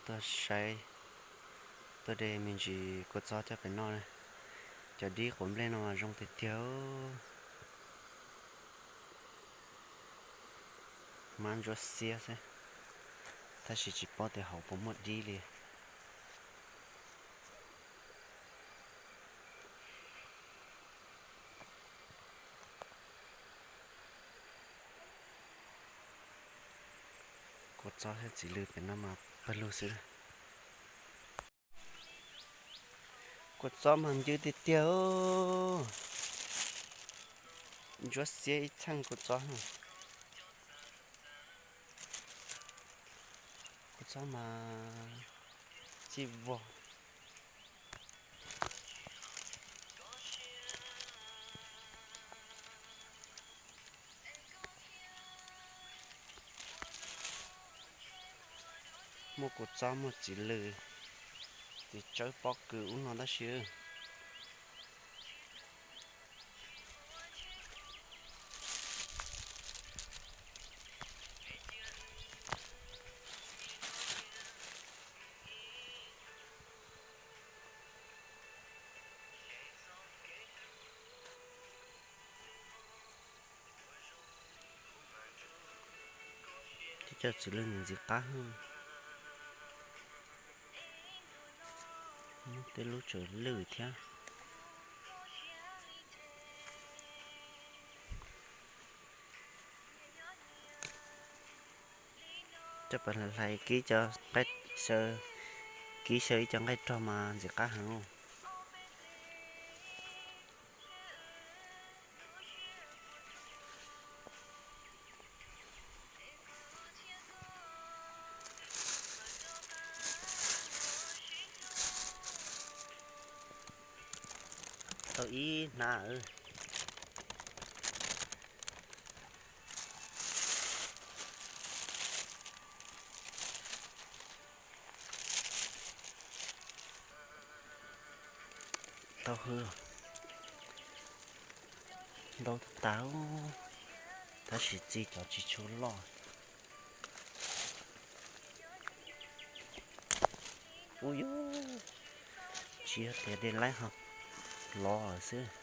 Tuaj saib, tuaj de me ntsis kua txob coj pem noj. Cov dib quav nplej no mas zoo tiag tiag. Mab ntsuab xiab xwb, tab sis tsis paub tias hauv puas muaj dib li. Kua txob thiab txiv lws pem no mas pawg lug xwb. Kua txob mas ncw tiag tiag. Ntsuab xiab ib txheej kua txob. Kua txob mas txij vog. Muaj kua txob muaj txiv lws, txiv tsawb pob kws ub no tab sis. Cov txiv lws ntxim qab, tej lub tseem lwj thiab. Coj pas hlais kib cov nqaij, kib xyaw ib co nqaij rog mas ntxim qab heev. Tau ib hnab. Tau hwj, ntau tas, tab sis txi cov tsis tshua loj. Ub yuv, tsis yog tias de laib ho lov xwb.